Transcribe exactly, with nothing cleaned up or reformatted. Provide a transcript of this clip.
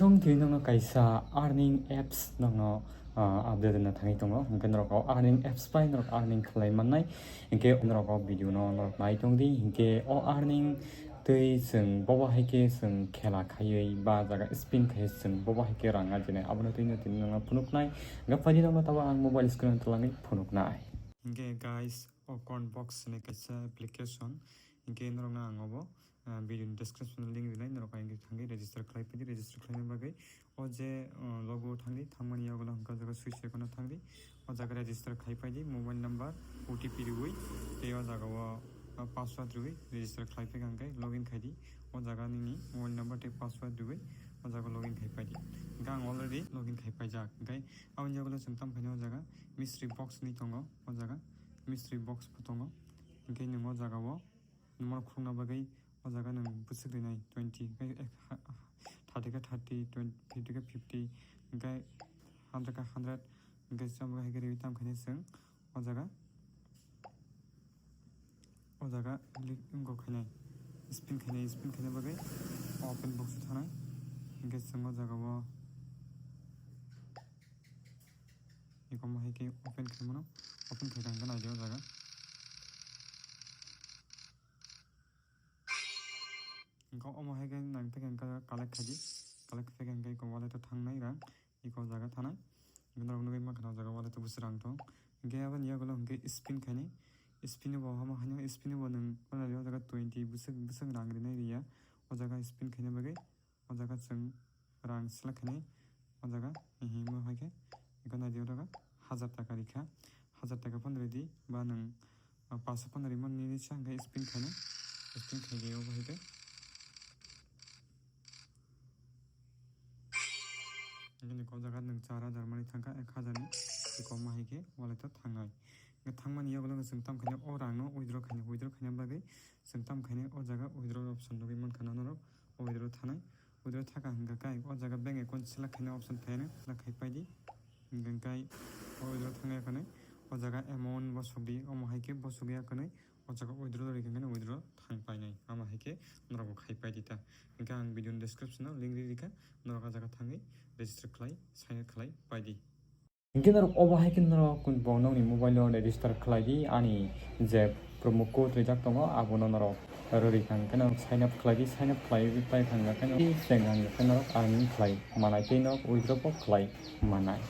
Tong twi nokno kaisa earning apps nokno, ah, update rwna thangwi tongo. Hinkhe norok o earning apps bai norok earning khlai mannai. Hinkhe norok o video no norok nai tong di. Hinkhe o earning twi chwng bobo hai khe chwng khela khaiwi ba jaga spin khai chwng bobo hai khe rang ajinai. Abono twi no tini nokno phunuknai. Hinkhe phaidi nokno tabo ang mobile screen o twlangwi phunuknai. Hinkhe guys, o Coinbox hinwi kaisa application. Hinkhe norokno ang obo ah, video ni description o link rinai, norok ayang thangwi register khlai phaidi, register khlaina bagwi o je, ah, logo thangdi, thangmani yagulo hwnkha jaga switch icon o thangdi, o jaga register khai phaidi, mobile number, O T P riwi, tei o jaga o, ah, password riwi register khlai phaikha hwnkhe login khaidi, o jaga nini mobile number tei password riwi o jaga login khai phaidi. Hwnkhe ang already login khai phaijak, hwnkhe aboni yagulo chwng tamo khaina o jaga mystery box hinwi tongo, o jaga mystery box bo tongo, hwnkhe nwng o jaga o Norok khulukna bagwi o jaga nwng bwswk rinai twenty, tei ek ha-, thirty khe thirty, twenty, fifty khe fifty, hwnkhe hundred khe hundred, hwnkhe chwng hai khe riwi tamo khainai chwng o jaga, o jaga click wngkha khainai, spin khainai, spin khaina bagwi open box o thanai, hwnkhe chwng o jaga o eko mo hai khe open khaimano, open khaikha hwnkhe naidi o jaga. Hwnkhe omo hai khe nang tei hwnkhe collect khaidi, collect khaikha hwnkhe eko wallet o thangnai rang, eko jaga thanai. Hwnkhe norok nugwi mankha o jaga wallet o bwswk rang thung. Hwnkhe aboni yagulo hwnkhe spin khainai, spin bo omo haino spin bo nwng o jaga twenty bwswk bwswk rang rinai riya. O jaga spin khaina bagwi o jaga chwng rang select khainai, o jaga himwi hai khe eko naidi o jaga hazar taka rikha, hazar taka phano ridi ba nwng, ah, paanch sho phano rima nini sa hwnkhe spin khainai, spin khaidi obo hai khe. Nini o jaga nwng char hazar mani thangkha, ek hazar ni eko ma hai khe wallet o thangnai. Hwnkhe thangmani yagulo chwng tamo khainai o rang no withdraw khainai, withdraw khaina bagwi chwng tamo khainai o jaga withdraw option nugwi mankha norok, o withdraw thanai. Withdraw thaka hwnkha khe o jaga bank account select khaina option phainai, select khai paidi. Hwnkhe o withdraw thangya khwnwi o jaga amount bosok di, omo hai khe bosok ya khwnwi o jaga withdraw rikha hwnkhe withdraw thang painai, omo hai khe norok bo khai paidi ta. Hwnkhe ang video ni description o link ri rikha, norok o jaga thangwi register khlai, sign up khlai paidi. Hwnkhe norok obo hai khe norok bo nokni mobile o register khlai di, ani je promo code rijak tongo abono norok rwrwi kha hwnkhe norok sign up khlai di, sign up khlai pai kha hwnkhe norok cheng hwnkhe norok earning khlai manai tei norok withdraw bo khlai manai.